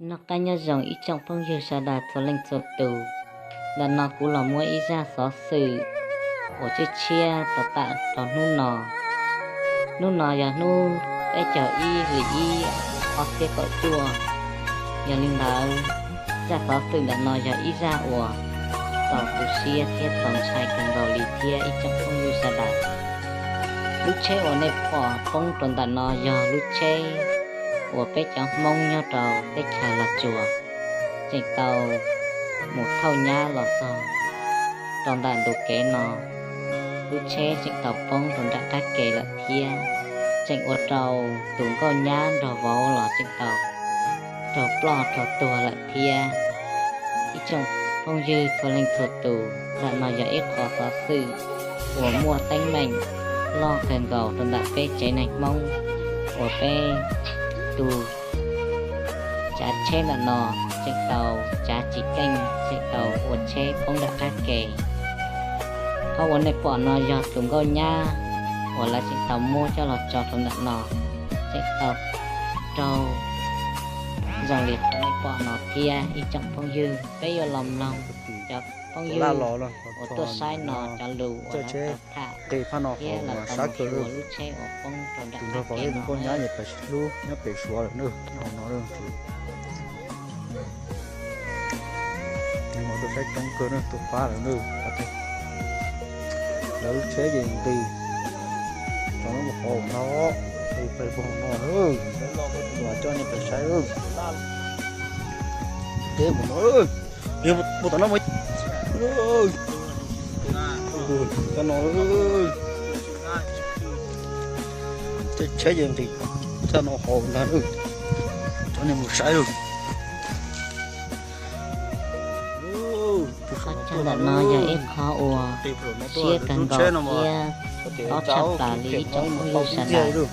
Noj qab nyob zoo ib tsoom phooj ywg sawv daws txhua leej txhua tus. Ntawm no kuv los muab ib zaj xov xwm uas tshiab tshiab tau tawm rau hnub no. Hnub no yog hnub peb caug ib hlis ib ob txhiab kaum cuaj. Yog li ntawd, zaj xov xwm ntawm no yog ib zaj uas txaus tu siab thiab txaus ntshai kawg nkaus li thiab ib tsoom phooj ywg sawv daws. Lub tsheb uas nej pom poob rau ntawm no yog lub tsheb uas peb cov Hmoob nyob rau teb chaws Los Tsuas tseem tau mus thauj nyab los txog rau ntawm ntu kev no. Lub tsheb tseem tau poob rau nram qab ke lawm thiab, tseem ua rau tus nkauj nyab nrog vauv los tseem tau raug ploj raug tuag lawm thiab. Ib tsoom phooj ywg txhua leej txhua tus, ntawm no yog ib qho xov xwm uas muaj teeb meem loj kawg nkaus rau ntawm peb tsev neeg Hmoob uas peb tus tsav tsheb ntawm no tseem tau tsav tsis keej, tseem tau ua tsheb poob nram qab ke. Qhov uas nej pom no yog tus nkauj nyab uas lawv tseem tau muab coj los tso rau ntawm no, tseem tau raug zoo li qhov nej pom no thiab ib tsoom phooj ywg. Peb yuav los mloog cov phooj ywg uas tuaj saib no cov lus uas lawv tau tham thiab lawv tau mus xyuas lub tsheb uas poob rau nram qab ke no. Tuaj saib coob kawg na, tuaj pab lawm na. Lawv lub tsheb ces nqis rau lub hauv no, nqis pes pog no, coj nej pes saib. Teb mus no, mus tom no, coj no, tsheb ces nqis txog no hauv ntag, coj nej mus saib. Qhov chaw ntawm no yog ib qho uas siab kawg nkaus thiab tob tshaj plaws li ib tsoom phooj ywg sawv daws.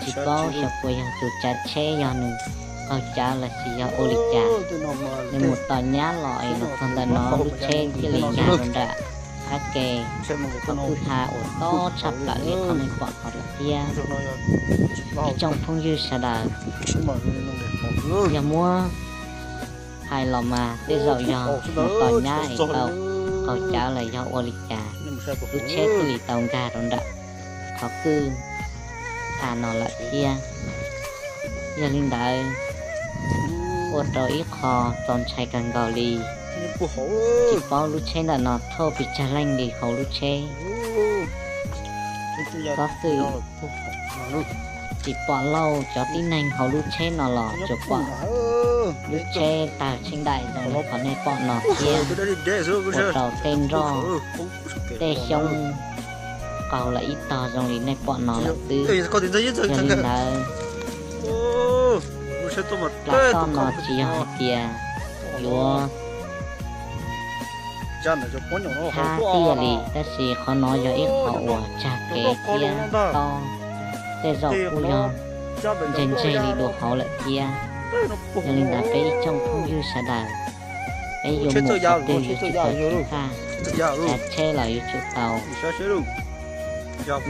Tsis paub xyov puas yog tus tsav tsheb yog nws qaug cawv los sis yog ua li cas, nws mus tom nyab los es los txog ntawm no lub tsheb thiaj li nkag rau nram qab ke, qhov kwj ha uas tob tshaj plaws li qhov nej pom no lawm thiab. Ib tsoom phooj ywg sawv daws, yog muab hais los mas tej zaum yog mus tom nyab es tau qaug cawv los yog ua li cas, lub tsheb thiaj li tau nkag rau nram qhov kwj ha no lawm thiab. Yog li ntawd, ua rau ib qho txaus ntshai kawg nkaus li. Tsis paub lub tsheb ntawm no thauj pes tsawg leej li hauv lub tsheb. Xov xwm tsis pom lauj, cov tib neeg hauv lub tsheb no los tsuas pom lub tsheb tawg tsheej daim zoo li qhov nej pom no thiab, ua rau tej nroj tej xyoob qaug lawm ib tog zoo li nej pom no lawm xwb. Yog li ntawd, plam toj no tsis yog hais tias yuav thab tiaj li, tab sis qhov no yog ib qho uas tsag kev thiab tob, tej zaum kuj yog ntseg ntseg li dua hauv lawm thiab. Yog li ntawd peb ib tsoom phooj ywg sawv daws, peb yuav mus qhov twg yuav tsum tau ceev faj, tsav tsheb los yuav tsum tau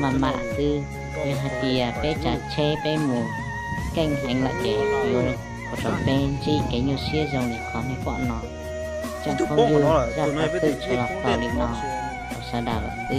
maj mam xwb. Yog hais tias peb tsav tsheb peb mus keej heev lawm ces yuav ua rau peb ntsib kev nyuaj siab zoo li qhov nej pom no. Tsoom phooj ywg, zaj xov xwm tsuas los txaus li no rau sawv daws lawm xwb.